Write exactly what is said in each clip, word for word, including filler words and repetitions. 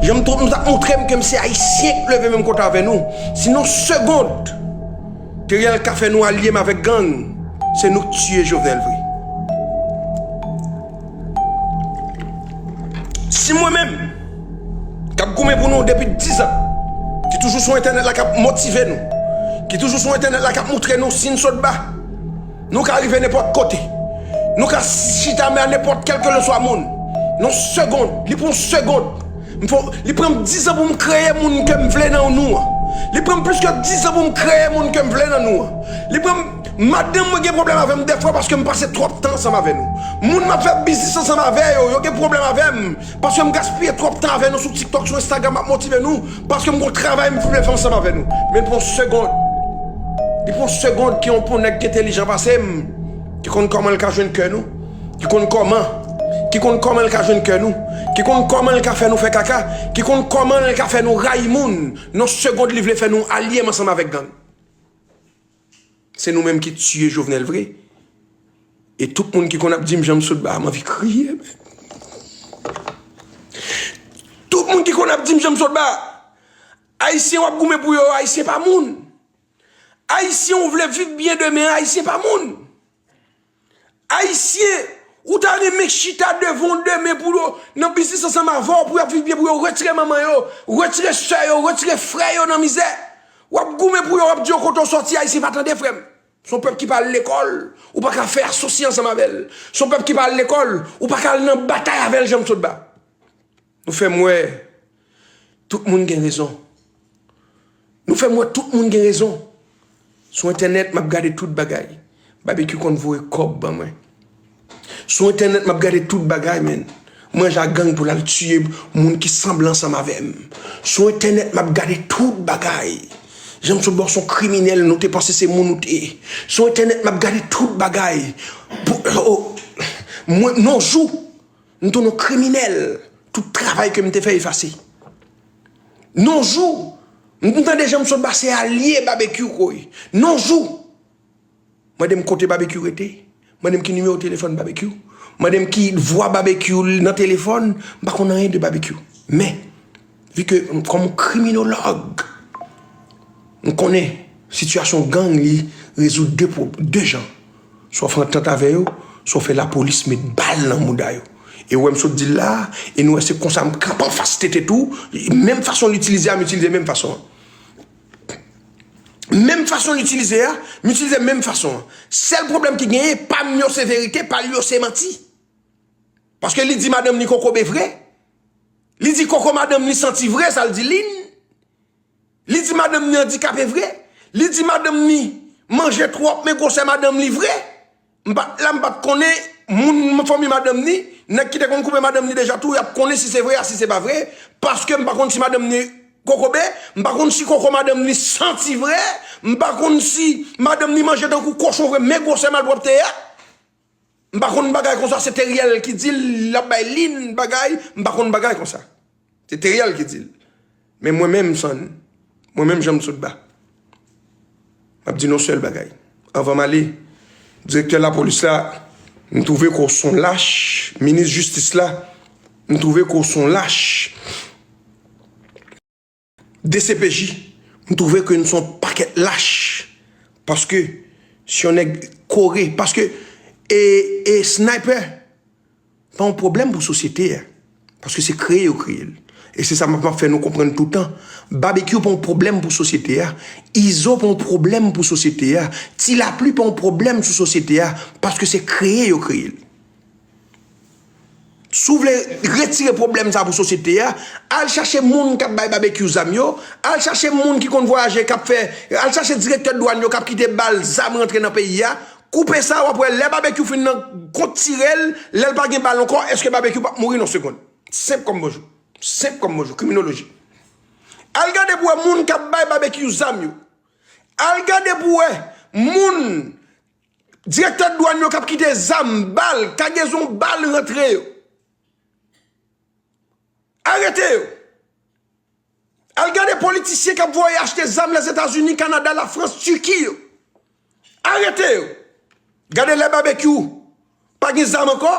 Jan m tou, m t ap montre m ke m se Ayisyen k leve menm kote avè nou. Si nan yon segond, Teriel ka fè nou alye m avèk gang, se nou k tiye Jovenel vre. Si mwen menm, k ap goumen pou nou depi dizan, ki toujou sou entènèt la k ap motive nou, ki toujou sou entènèt la k ap montre nou siy sot ba, nou ka rive nenpòt kote. Nou ka chita men a nenpòt kèlkeswa moun. Nan yon segond, li pran yon segond. M fò, li pran m dizan pou m kreye moun ke m vle nan nou an. Li pran m plis ke dizan pou m kreye moun ke m vle nan nou an. Li pran m, madanm mwen gen pwoblèm avè m dèfwa paske m pase twòp tan ansanm avè nou. Moun m ap fè biznis ansanm avè yo, yo gen pwoblèm avè m. Paske m gaspiye twòp tan avè nou sou TikTok, sou Instagram, ap motive nou. Paske m gon travay m vle fè ansanm avè nou. Men pou yon segond, li pou yon segond ki yon pon nèg ki entèlijan pase m, ki konn kòman l ka jwenn kè nou, ki konn kòman, ki konn kòman l ka jwenn kè nou, ki konn kòman l ka fè nou fè kaka, ki konn kòman l ka fè nou rayi moun. Nan yon segond, li vle fè nou alye m ansanm avèk gang. Se nou menm ki tiye Jovenel vre. E tout moun ki konn ap di m jan m sot ba, m anvi kriye, men. Tout moun ki konn ap di m jan m sot ba. Ayisyen w ap goumen pou yo, Ayisyen pa moun. Ayisyen w vle viv byen demen, Ayisyen pa moun. Ayisyen, ou ta renmen chita devan w demen pou yo, nan biznis ansanm avè w, pou y ap viv byen, pou yo retire manman yo, retire sè yo, retire frè yo nan mizè. W ap goumen pou yo, w ap di yo kote w sòti, Ayisyen pa tande, frè m. Se yon pèp ki pa al lekòl, ou pa ka fè asosye ansanm avè l. Se yon pèp ki pa al lekòl, ou pa ka al nan batay avè l, jan m sot ba. Nou fè m wè tout moun gen rezon. Nou fè m wè tout moun gen rezon. Sou entènèt, m ap gade tout bagay. Babekyou konn voye kòb ban mwen. Sou entènèt, m ap gade tout bagay, men. Manje a gang pou l al tiye moun ki sanble ansanm avè m. Sou entènèt, m ap gade tout bagay. Jan m sot ba w se yon kriminèl, nou te panse se moun ou te ye. Sou entènèt, m ap gade tout bagay. Pou, oh, mwen, nan yon jou, m tounen yon kriminèl. Tout travay ke m te fè efase. Nan yon jou, m tande jan m sot ba se alye Babekyou ko ye. Nan yon jou, mande m kote Babekyou rete. Mande m ki nimewo telefòn Babekyou. Mande m ki vwa Babekyou nan telefòn. M pa konn anyen de Babekyou. Men, vi ke m, kòm kriminològ, m konnen sitiyasyon gang li rezoud de pwo-, de jan. Swa w fè antant avè yo, swa w fè lapolis met bal nan mouda yo. E w wè m sot di l la a, e nou wè se konsa m kanpe anfas Tete tou, menm fason l itilize a, m itilize menm fason an. Menm fason l itilize a, m itilize menm fason an. Sèl pwoblèm ki genyen, pa m yo se verite, pa l yo se manti. Paske li di madanm li kokobe vre. Li di koko madanm li santi vre, sa l di Lynn. Li di madanm ni andikape vre. Li di madanm ni manje twòp, men gwosè madanm li vre. M pa t la, m pa t konnen moun fanmi madanm ni, nèg ki te konn koupe madanm ni deja tou, y ap konnen si se vre a, si se pa vre. Paske m pa konn si madanm ni kokobe, m pa konn si koko madanm ni santi vre, m pa konn si madanm ni manje tankou kochon vre, men gwosè malpwòpte a. M pa konn bagay konsa, se Teriel ki di l, l ap bay Lynn bagay, m pa konn bagay konsa. Se Teriel ki di l. Men mwen menm, Sann, mwen menm, jan m sot ba, m ap di n yon sèl bagay. Anvan m ale, direktè lapolis la, m twouve ke w se yon lach, minis jistis la, m twouve ke w se yon lach. D C P J, m twouve ke n se yon pakèt lach. Paske, si yon nèg kore, paske, e, e sniper, pa yon pwoblèm pou sosyete a. Paske se kreye yo kreye l. E se sa m ap, m ap fè nou konprann toutan. Babekyou pa yon pwoblèm pou sosyete a. Izo pa yon pwoblèm pou sosyete a. Ti Lapli pa yon pwoblèm sou sosyete a. Paske se kreye yo kreye l. Si w vle retire pwoblèm sa pou sosyete a, al chache moun k ap bay Babekyou zam yo, al chache moun ki konn vwayaje, k ap fè, al chache direktè dwàn yo k ap kite bal, zam rantre nan peyi a. Koupe sa, w ap wè lè Babekyou fin nan kont tire l, lè l pa gen bal ankò, èske Babekyou p ap mouri nan yon segonn? Senp kòm bonjou. Senp kòm bonjou. Kriminoloji. Al gade pou w wè moun k ap bay Babekyou zam yo. Al gade pou w wè moun, direktè dwàn yo k ap kite zam, bal, kagezon bal rantre yo. Arete yo. Al gade politisyen k ap voye achte zam Lèzetazini, Kanada, Lafrans, Tiki yo. Arete yo. Gade lè Babekyou pa gen zam ankò.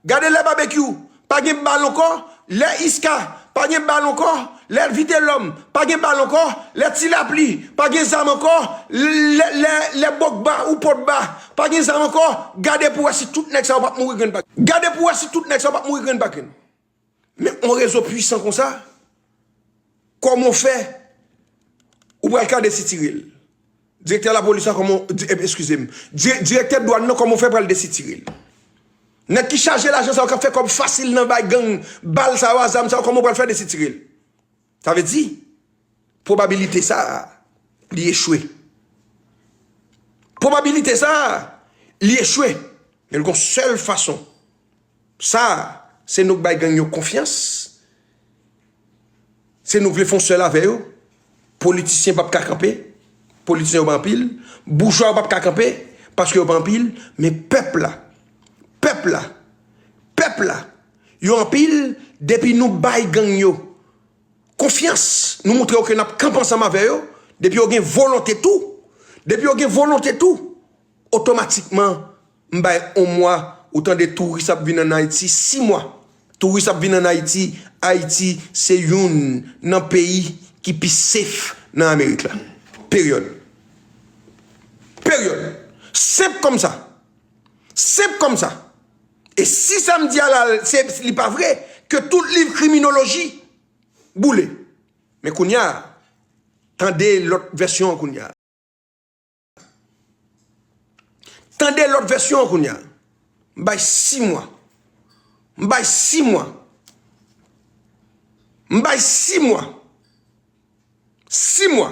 Gade lè Babekyou pa gen bal ankò. Lè Iska pa gen bal ankò, lè Vitelòm, pa gen bal ankò, lè Ti Lapli, pa gen zam ankò, lè, lè, lè Bòkba ou Pòdba, pa gen zam ankò, gade pou wè si tout nèg sa yo p ap mouri grenn pa grenn. Gade pou wè si tout nèg sa yo p ap mouri grenn pa grenn. Men yon rezo pwisan konsa, kòman w fè ou pral ka desitire l? Direktè lapolis la, kòman, di- eh, eskize m, di- direktè dwàn nan, kòman w fè pral desitire l? Nèg ki chaje lajan sa yo, k ap fè kòb fasil nan bay gang bal sa yo, a zam sa yo, kòman w pral fè desitire l? Sa vle di, pwobabilite sa a, li echwe. Pwobabilite sa a, li echwe. Men l gon sèl fason. Sa a, se nou k bay gang yo konfyans. Se nou k vle fè yon sèl avè yo. Politisyen p ap ka kanpe. Politisyen yo pa anpil. Boujwa yo p ap ka kanpe paske yo pa anpil. Men pèp la, pèp la, pèp la, yo anpil. Depi nou bay gang yo konfyans, nou montre yo ke n ap kanpe ansanm avè yo, depi yo gen volonte tou, depi yo gen volonte tou, otomatikman, m bay yon mwa, ou tande touris ap vin ann Ayiti, sis mwa, touris ap vin ann Ayiti, Ayiti se youn nan peyi ki pi safe nan Amerik la. Peryòd. Peryòd. Senp kòm sa. Senp kòm sa. E si sa m di a la, se, li pa vre, ke tout liv kriminoloji boule. Men kounye a, tande lòt vèsyon an kounye a. Tande lòt vèsyon an kounye a. M bay sis mwa. M bay sis mwa. M bay sis mwa. Sis mwa.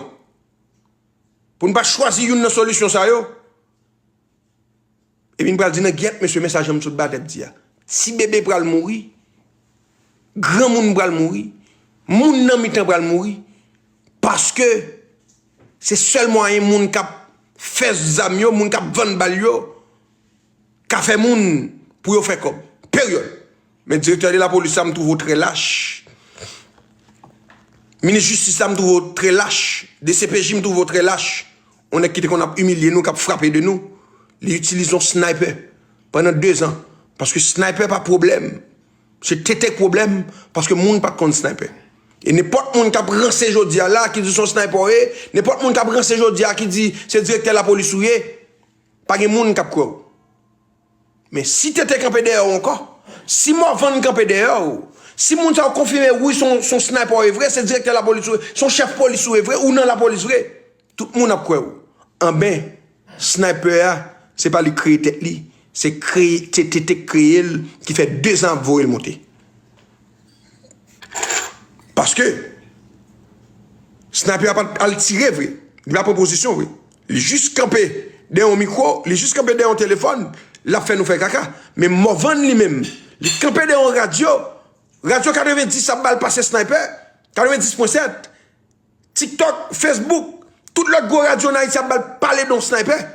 Pou n pa chwazi youn nan solisyon sa yo. Epi n pral di nan gyèt, mesye, men sa jan m sot ba tèt di a. Ti bebe pral mouri. Granmoun pral mouri. Moun nan mitan pral mouri. Paske se sèl mwayen moun k ap fè zam yo, moun k ap vann bal yo, ka fè moun pou yo fè kòb. Peryòd. Men direktè de lapolis la, m twouve w trè lach. Minis jistis la, m twouve w trè lach. D C P J, m twouve w trè lach. Yon nèg ki te konn ap imilye nou, k ap frape de nou. Li itilize yon sniper pandan de zan. Paske sniper pa pwoblèm. Se tete k pwoblèm, paske moun pa t konn sniper. E nenpòt moun k ap ranse jodi a la, ki di se yon sniper w ye, nenpòt moun k ap ranse jodi a, ki di se direktè lapolis ou ye, pa gen moun k ap kwè w. Men si tete kanpe dèyè w ankò, si Morvan kanpe dèyè w, si moun sa yo konfime, wi, se yon, se yon sniper w ye vre, se direktè lapolis ou ye, se yon chèf polis ou ye vre, ou nan lapolis vre, tout moun ap kwè w. Anben, sniper a, se pa li k kreye tèt li, se kreye, se tete k kreye l, ki fè de zan ap voye l monte. Paske sniper a pa t al tire vre. Li pa pran pozisyon vre. Li jis kanpe dèyè yon mikwo, li jis kanpe dèyè yon telefòn, l ap fè nou fè kaka. Men Morvan li menm, li kanpe dèyè yon radyo. Radyo katrevenndis ap ba l pase sniper. Katrevenndis pwen sèt. TikTok, Facebook, tout lòt gwo radyo ann Ayiti ap ba l pale de yon sniper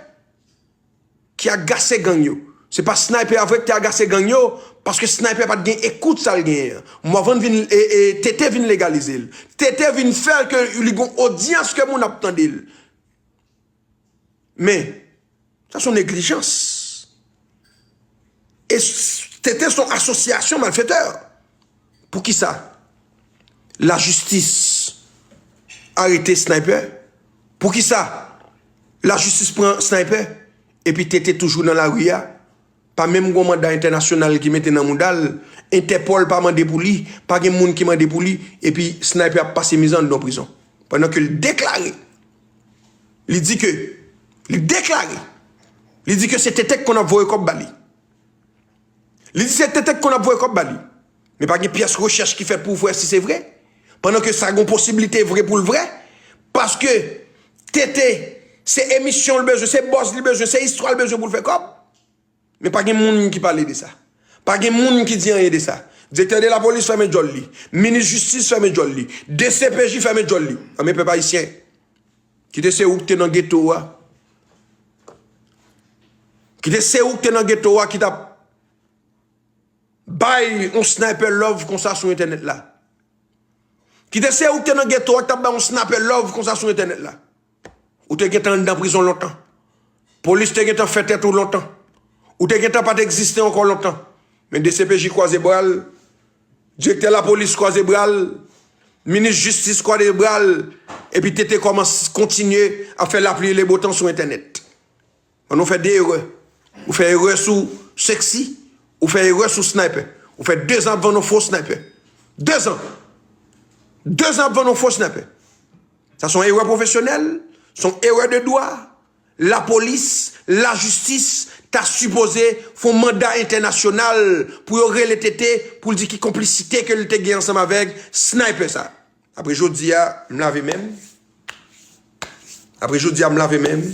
ki agase gang yo. Se pa sniper a vre ki te agase gang yo, paske sniper pa t gen ekout sa l genyen an. Morvan vin, e, e, tete vin legalize l. Tete vin fè ke li gon odyans ke moun ap tande l. Men, sa se yon neglijans. E s- tete se yon asosyasyon malfetè. Poukisa lajistis arete sniper? Poukisa lajistis pran sniper? Epi tete toujou nan lari a. Pa menm gon manda entènasyonal ki mete nan mouda l. Entèpòl pa mande pou li. Pa gen moun ki mande pou li. Epi sniper ap pase mizè anndan prizon. Pandan ke l deklare, li di ke, li deklare, li di ke se tete k konn ap voye kòb ba li. Li di se tete k konn ap voye kòb ba li. Men pa gen pyès rechèch ki fèt pou w wè si se vre. Pandan ke sa gon posiblite vre pou l vre. Paske tete, se emisyon l bezwen, se buzz li bezwen, se istwa l bezwen pou l fè kòb. Men pa gen moun ki pale de sa. Pa gen moun ki di anyen de sa. Direktè de lapolis fèmen djòl li. Minis jistis fèmen djòl li. D C P J fèmen djòl li. Anben pèp ayisyen, kite se ou ki te nan geto a. Kite se ou ki te nan geto a ki t ap bay yon sniper love konsa sou entènèt la. Kite se ou ki te nan geto a ki t ap bay yon sniper love konsa sou entènèt la. Ou te gentan anndan prizon lontan. Polis te gentan fè tèt ou lontan. Ou te gentan pa t egziste ankò lontan. Men D C P J kwaze bra l, Direktè lapolis kwaze bra l, minis jistis kwaze bra l, epi T T kòmanse kontinye ap fè lapli e lebotan sou entènèt. An nou fè de erè. Ou fè erè sou Sexy, ou fè erè sou Sniper. Ou fè de zan ap vann yon fo Sniper. De zan. De zan ap vann yon fo Sniper. Sa se yon erè pwofesyonèl, se yon erè de dwa. Lapolis, lajistis ta sipoze fè yon manda entènasyonal pou yo rele T T pou l di ki konplisite ke l te gen ansanm avèk Sniper sa. Apre jodi a, m lave men m. Apre jodi a, m lave men m.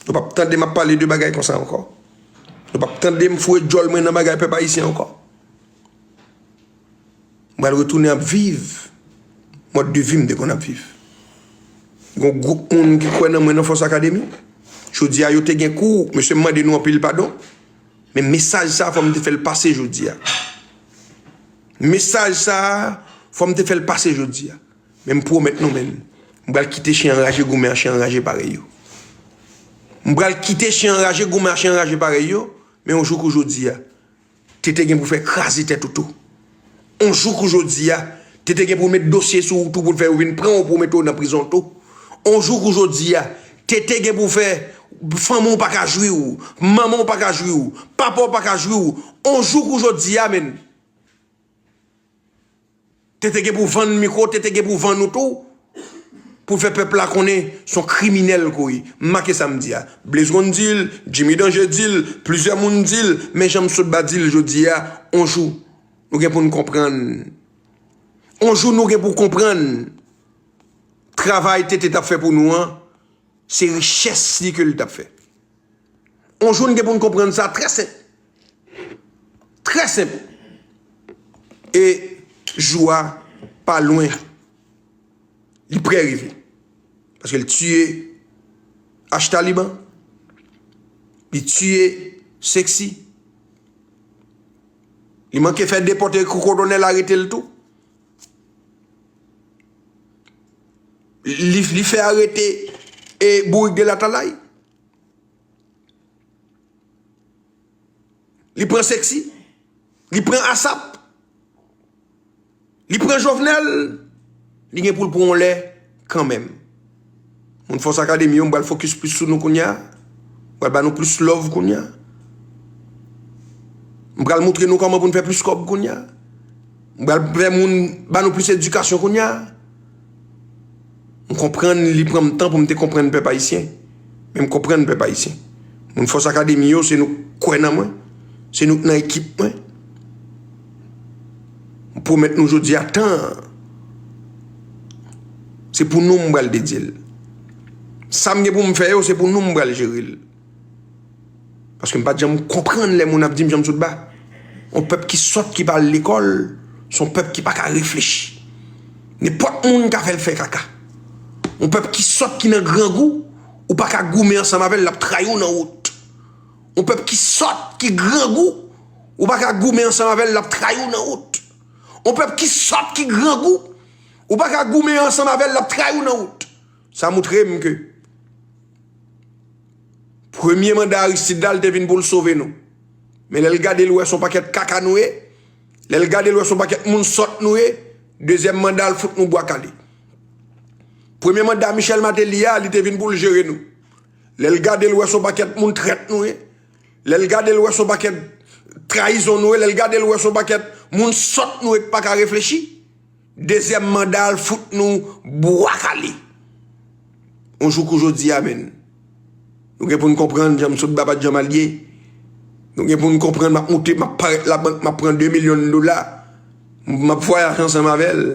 Nou p ap tande m ap pale de bagay konsa ankò. Nou p ap tande m foure djòl mwen nan bagay pèp ayisyen ankò. M pral retounen ap viv mòd de vi m te konn ap viv. Gon gwoup moun ki kwè nan mwen nan Fòs Akademi. Jodi a, yo te gen kou, mesye, m mande nou anpil padon. Men mesaj sa, fò m te fè l pase jodi a. Mesaj sa, fò m te fè l pase jodi a. Men m pwomèt nou, men, m pral kite chen anraje goumen ak chen anraje parèy yo. M pral kite chen anraje goumen ak chen anraje parèy yo, men yon jou kou jodi a, T T gen pou fè kraze tèt ou tou. On jou kou jodi a, T T gen pou met dosye sou ou tou pou l fè yo vin pran w pou mete w nan prizon tou. On jou kou jodi a, T T gen pou fè fanmi w pa ka jwi w, manman w pa ka jwi w, papa w pa ka jwi w. On jou kou jodi a, men. T T gen pou vann mikwo, T T gen pou vann ou tou. Pou fè pèp la konnen se yon kriminèl ke w ye. M make sa m di a. Blaze konn di l, Jimmy Danger di l, plizyè moun di l, men Janm Sotba di l jodi a, on jou, nou gen pou n konprann. On jou, nou gen pou konprann. Travay T T t ap fè pou nou an, se richès li ke l t ap fè. On jou, n gen pou n konprann sa trè senp. Trè senp. E jou a pa lwen. Li prè rive. Paske l tiye H Taliban. Li tiye Sexy. Li manke fè depòte kou kolonèl arete l tou. Li, li fè arete e Bourik de Latalay. Li pran Sexy. Li pran Asap. Li pran Jovenel. Li gen pou l pran yon lè kanmenm. Moun Fòs Akademi yo, m pral fokis plis sou nou kounye a. M pral ba nou plis love kounye a. M pral montre nou kòman pou n fè plis kòb kounye a. M pral fè moun ba nou plis edikasyon kounye a. M konprann li pran m tan pou m te konprann pèp ayisyen. Men m konprann pèp ayisyen. Moun Fòs Akademi yo, se nou k kwè nan mwen. Se nou k nan ekip mwen. M pwomèt nou jodi a tan an, se pou nou m pral dedye l. Sa m gen pou m fè yo, se pou nou m pral jere l. Paske m pa t janm konprann lè moun ap di m Janm Sotba. Yon pèp ki sòt, ki pa al lekòl, se yon pèp ki pa ka reflechi. Nenpòt moun ka fè l fè kaka. Yon pèp ki sòt, ki nan grangou, ou pa ka goumen ansanm avè l, l ap trayi w nan wout. Yon pèp ki sòt, ki grangou, ou pa ka goumen ansanm avè l, l ap trayi w nan wout. Yon pèp ki sòt, ki grangou, ou pa ka goumen ansanm avè l, l ap trayi w nan wout. Sa montre m ke premye manda Aristide la, li te vin pou l sove nou. Men lè l gade, l wè se yon pakèt kaka nou ye. Lè l gade, l wè se yon pakèt moun sòt nou ye. Dezyèm manda, l fout nou bwa kale. Premye manda Michel Martelly a, li te vin pou l jere nou. Lè l gade, l wè se yon pakèt moun trèt nou ye. Lè l gade, l wè se yon pakèt trayizon nou ye. Lè l gade, l wè se yon pakèt moun sòt nou ye k pa ka reflechi. Dezyèm manda, l fout nou bwa kale. On jou kou jodi a, men, nou gen pou n konprann Janm Sotba pa t janm al ye. Nou gen pou n konprann, m ap moute, m ap parèt labank, m ap pran de milyon dola. M ap vwayaje ansanm avè l.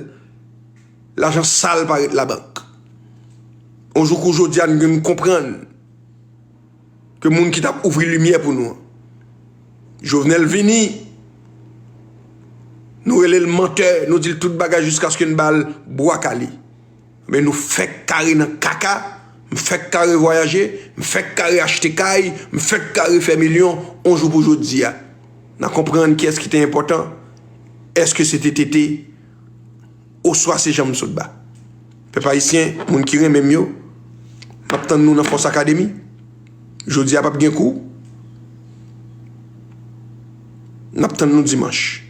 Lajan sal pa ret labank. On jou kou jodi a, nou gen pou n konprann ke moun ki t ap ouvri limyè pou nou an. Jovenel vini, nou rele l mantè, nou di l tout bagay jiskaske n ba l bwa kale. Men nou fèk kare nan kaka, m fèk kare vwayaje, m fèk kare achte kay, m fèk kare fè milyon, on jou pou jodi a. N a konprann kiyès ki te enpòtan. Èske se te T T? Oswa se Janm Sotba. Pèp ayisyen, moun ki renmen m yo, m ap tann nou nan Fòs Akademi. Jodi a p ap gen kou. N ap tann nou dimanch.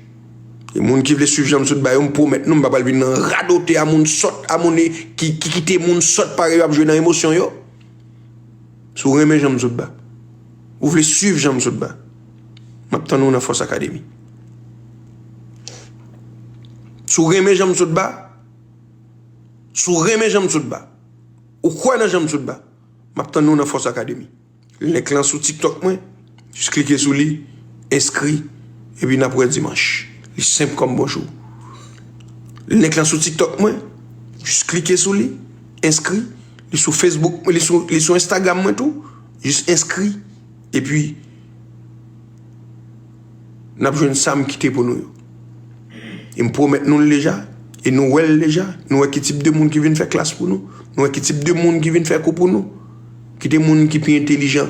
E moun ki vle swiv Jan Msoudba yo, m pwomèt nou, m pa pral vin nan radote a moun sòt, a moun ki, ki kite moun sòt parèy yo ap jwe nan emosyon yo. Si w renmen Jan Msoudba, ou vle swiv Jan Msoudba, m ap tann ou nan Fòs Akademi. Si w renmen Jan Msoudba, si w renmen Jan Msoudba, ou kwè nan Jan Msoudba, m ap tann ou nan Fòs Akademi. Link lan sou TikTok mwen. Jis klike sou li, enskri, epi n ap wè dimanch. Li senp kòm bonjou. Link lan sou TikTok mwen. Jis klike sou li, enskri. Li sou Facebook, li sou, li sou Instagram mwen tou. Jis enskri, epi n ap jwenn sa m kite pou nou yo. E m pwomèt nou l deja, e nou wè l deja, nou wè ki tip de moun ki vin fè klas pou nou, nou wè ki tip de moun ki vin fè kou pou nou. Kite moun ki pi entelijan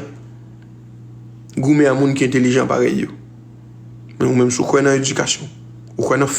goumen a moun ki entelijan parèy yo. Men ou menm, si w kwè nan edikasyon, ou kwè nan